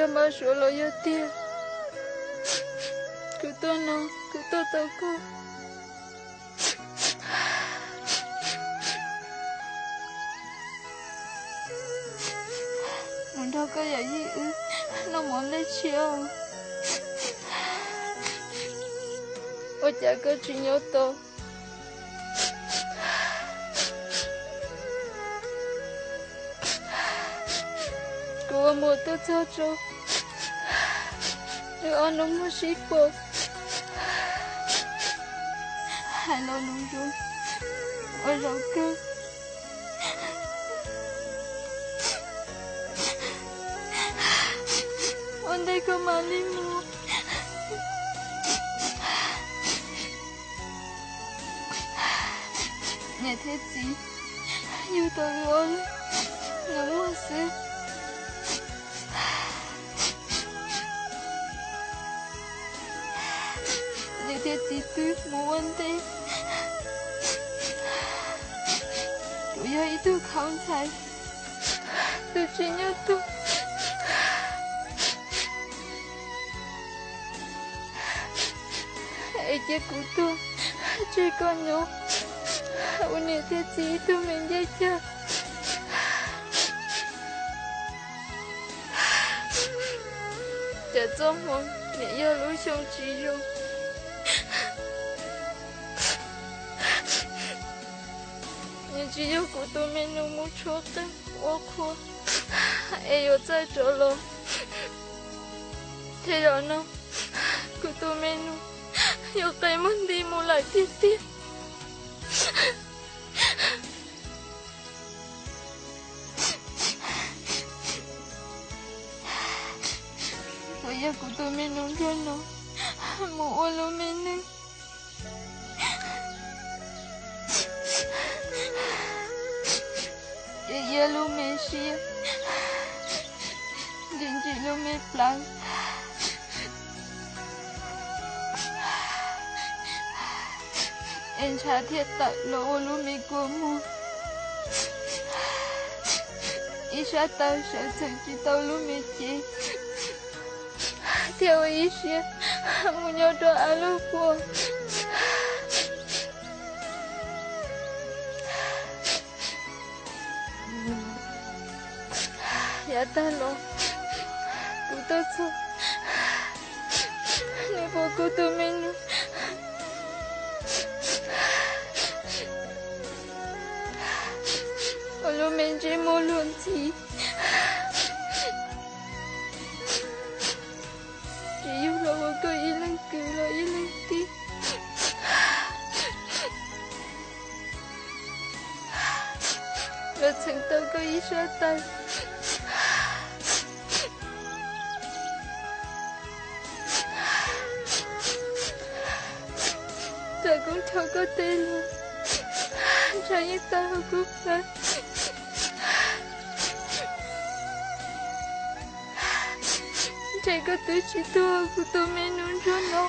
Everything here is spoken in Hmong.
Npaj Suav los yog tiag, kuv tuaj no, kuv tuaj tau koj mus nrog koj yawm yij wb noj mov nplej tshiab. Ua cas koj tsis nyob tau? Kuv ua mus tuaj txog rau wb ob hnub muaj sib pom, hais lo lus zoo ua zaum kawg. Ua ntej koj mam li mus, niam thiab txiv yug tau wb ob leeg nus muag xwb. Niam thiab txiv twb mus ua ntej, kuv yog ib tug khaub ntxhais, tus tsis nyob tuaj, es cia kuv tuag tseg koj nyob ua niam thiab txiv ib tug me ncej cag. Cas txoj hmoov nim yog lub xyoo tsis zoo, nws tsis yog kuv tus me nus mus tshuab qeej ua qhua es yuav txawj rov los, thiab zaum no kuv tus me nus yuav qias muag nti mus lawm tiag tiag. Puas yog kuv tus me nus nruab no mus ua lub me neej es iab lub me siab, ntsim ntsim lub me plawv, es ntshav thiaj tawm los ua lub me kua muag, ib sab taw sawv txheem tsis tau lub me cev, thiaj ua ib siab mus nyob rau av lub puas. Yav tag los kuv tuaj txog, nws pom kuv tus me nus ua lub me ntsej muag luag ntxhi, tsis yog los ua koj ib leeg kwv los ib leeg tij, los txheem tau koj ib sab taw. Txawm kuv nrog koj tej lus, ntshav yeej tawg hauv kuv plawv, ntshe koj twb tsis tuag kuv tus me nus ntsuag no.